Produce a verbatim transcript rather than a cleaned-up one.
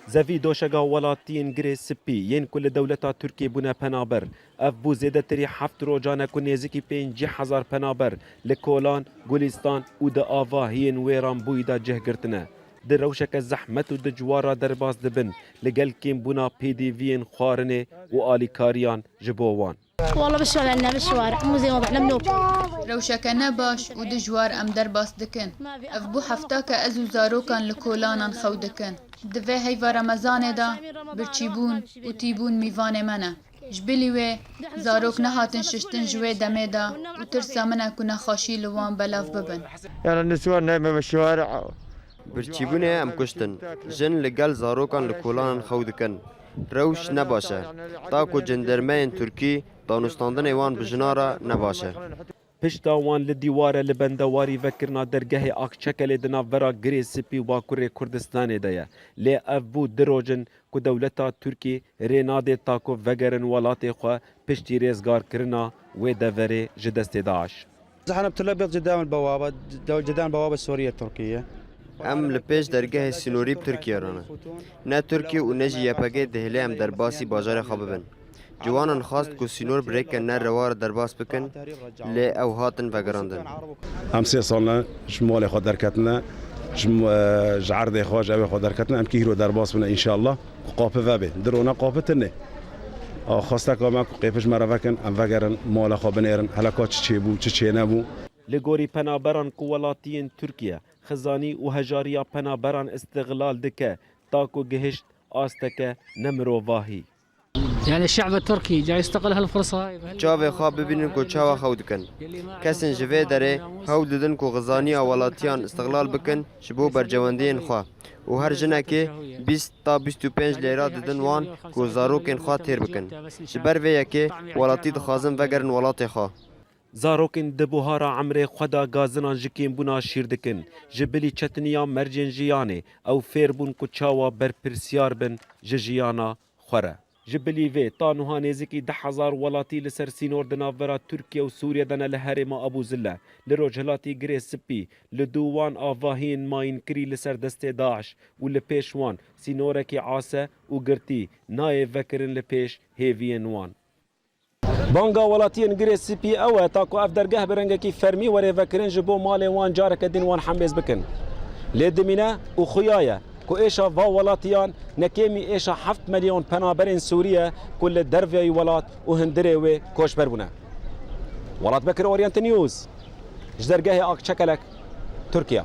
Zevî doşega welatiyên Girê Spî yên ku li dewleta Tirkiyê bûne penaber, ev bû zêdetirî heft rojan e ku nêzîkî pêncî hezar penaber li Kolan, Gulîstan û di avahiyên wêranbûyî de cih girtine. Di rewşeke zehmet û dijwar re derbas dibin, li gel kêmbûna pêdiviyên xwarinê û alîkariyan ji bo wan. والله بالشوارع، عندنا بالشوارع، مو زي ما بعلم نوب. Rewşeke ne baş û dijwar em derbas dikin. Ev bû hefta ke ez û zarokan li kolanan xew dikin. Di vê heyva Remezanê de birçîbûn û tîbûn mîvanê me ne. Ji bilî wê zarok nehatin şiştin ji wê demê de û tirsa min e ku nexweşî li wan belav bibin. Yani niswan neyme ve şuara. Birçîbûnê em kuştin. Jin li gel zarokan li kolanan xew dikin. Rewş ne baş e. Ta ku cendermeyên Tirkî danûstandinê wan bi jinan re ne baş e. Pişta wan li dîwar e li bendewarî vekirina dergehê Akçekelê di navbera Girê Spî û Bakurê Kurdistanê de ye. Lê ev bû du roj in ku dewleta Tirkî rê nade ta ku vegerin welatê xwe piştî rêzgarkirina wê deverê ji destê DAIŞ. احنا بتلبيط قدام البوابة، قدام البوابة السورية التركية. Em li pêş dergehê sînorî bi Tirkiye re ne. Ne Tirkiye û ne jî Y P G dihêle em derbasî bajarê xwe bibin. Ji wan in xwest ku sînor bi rêke ne rewa re derbas bikin, lê ew hatin vegerandin. Em sê sal ne ji malê xwe derketine, ji, e, ji erdê xwe, ji evê xwe derketine, em kî hîro derbas bine înşallah. Ku qapi vebe. Diro ne qapi tune. A xwesteka me ku qêpiş me re vekin, em vegerin, mala xwe binêrin, hele ka çi çêbû, çi çênebû. Li gorî penaberan ku welatiyên Tirkiye xizanî û hejariya penaberan îstixlal dike, ta ku gihişt asteke nemirovahî. يعني الشعب التركي جاي يستغل هالفرصة هاي. Çavê xwe bibînin ku çawa xew dikin. Kesên ji vê derê hewl didin ku xizaniya welatiyan îstixlal bikin ji bo berjewendiyên xwe û her jinekê bîst ta bîst û pênc lêra didin wan ku zarokên xwe têr bikin. Ji ber vê yekê welatî dixwazin vegerin welatê xwe. Zarokên di buhara emrê xwe de gazinan ji kêmbûna şîr dikin. Ji bilî çetiniya mercên jiyanê ew fêr bûn ku çawa berpirsiyar bin ji jiyana xwe re. Ji bilî vê, ta nuha nêzîkî deh hezar welatî li ser sînor di navbera Tirkiye û Sûriye de ne li herêma Abu Zille, li rojhilatî Girê Spî, li dû wan avahiyên mayînkirî li ser destê DAIŞ û li pêş wan sînorekî ase û girtî nayê vekirin li pêş hêviyên wan. Banga welatiyên Girê Spî ew e, ta ku ev dergeh bi rengekî fermî were vekirin ji bo malê wan careke din wan hembêz bikin. Lê dimîne û xuya ye ku êşa va welatiyan ne kêmî êşa heft milyon penaberên Sûrî ye ku li derveyî welat û hundirê wê koçber bûne. Welat Bekir, Orient News, ji dergehê Akçekelek, Tirkiye.